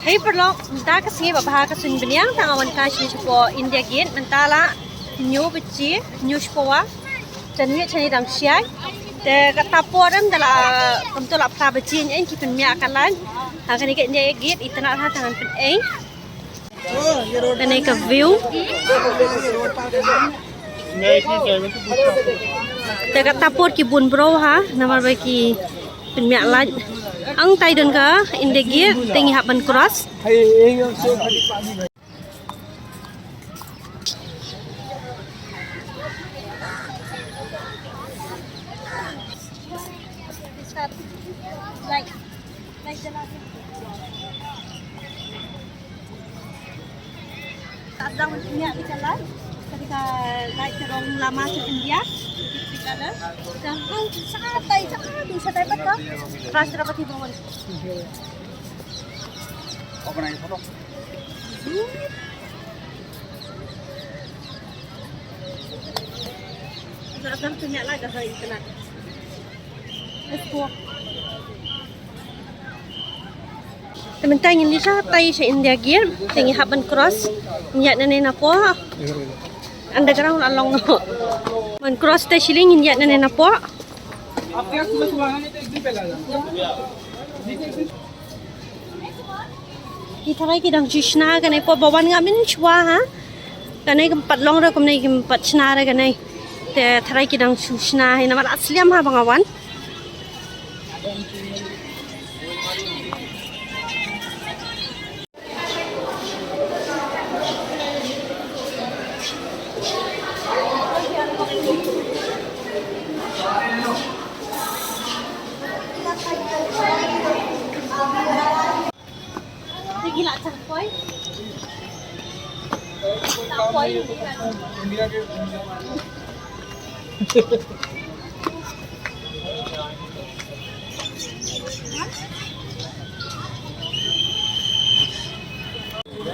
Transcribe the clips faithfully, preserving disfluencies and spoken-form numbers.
Hei paralok, mynta ka sngi babha ka suiñ bniah, tang wan ka sngi shapoh India Gate, mynta la hynñiew baje, hynñiew shapoh wa. Jan wi chani dang shiai. Te kata por em da la kumto la phra baje, ngi ki pynmiah ka line ha kane ka India Gate, itynnad ha tang ngan pynei. Kane ka view. Te kata por ki bun bro ha, namar ba ki pynmiah line. Hangtai don ka India Gate, te ngi hap ban cross. Like, like the last. Tadang punya di jalan, ketika naik ke ruang lama ke India, di jalan, jangan santai, santai, santai betul. Rashtrapati Bhawan. Tadang punya lah, dah internet. Let's go. Te mynta ngin ïa tai sha India Gate, te ngi hap ban cross. Ngin ïaid nangne napoh. Underground la long. Ban cross te shilling ngin ïaid nangne napoh. Ki tharai ki dang shu shna kane, por ba wan nga mynshwa ha. Kane kam pat long re kumne, kam pat shna re kane. Te tharai ki dang shu shna hi namar la slem ha ba nga wan.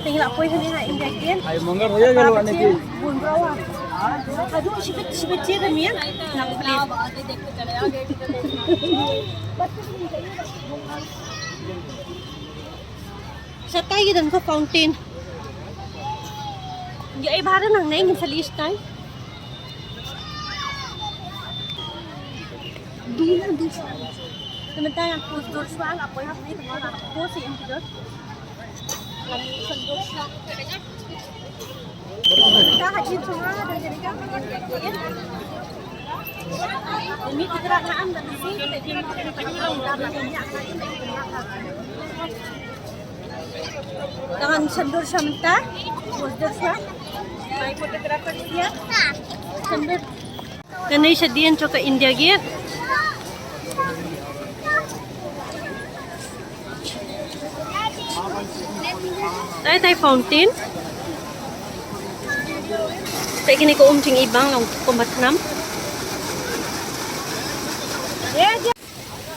Te ngi la poi hangne ha India Gate. Ai, mangar hoya galo ane ki. Bun bro. Aduh, shibit, shibit je da mian. Nang beli. Shatai ki don ka fountain. Ïa, eh, baroh nangne ngin sa list tai. Dina, dina. Sementara yang pus dur sual, apa yang ni, tengok lah, pus yang tidur. Yang sendur sual. Tangan sendur samta. Sendur sa. Mai photographer dia. Sendur. Kane shadien jong ka India Gate. Tai tai fountain. Tai kine ka um jingibang long kumba tnam.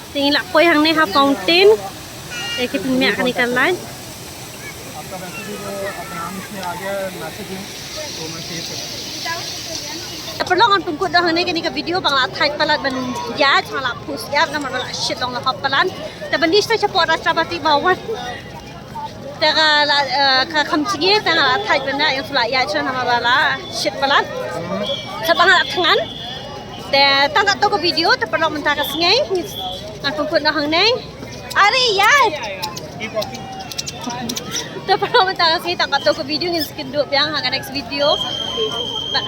Te ngi la poi hangne ha fountain. Te ki pynmiah kane ka line. Paralok ngan pynkut da hangne kane ka video ba nga la thait palat ban ïaid, nga la pus ïap namar ba la shit long la hap palat. Te ban dei shapoh Rashtrapati Bhawan. Te ka la, eh, ka kham chngi te nga la thait ban da ïa shu la ïaid shuh namar ba la shit palat. Sa ba nga la thngan. Te tang katto ka video, te paralok mynta ka sngi ngan pynkut noh hangne. Are ïa. Te paralok mynta ka sngi tang katto ka video, ngin sa ïakynduh biang ha ka next video. Ba-,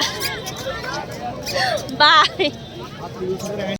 bye.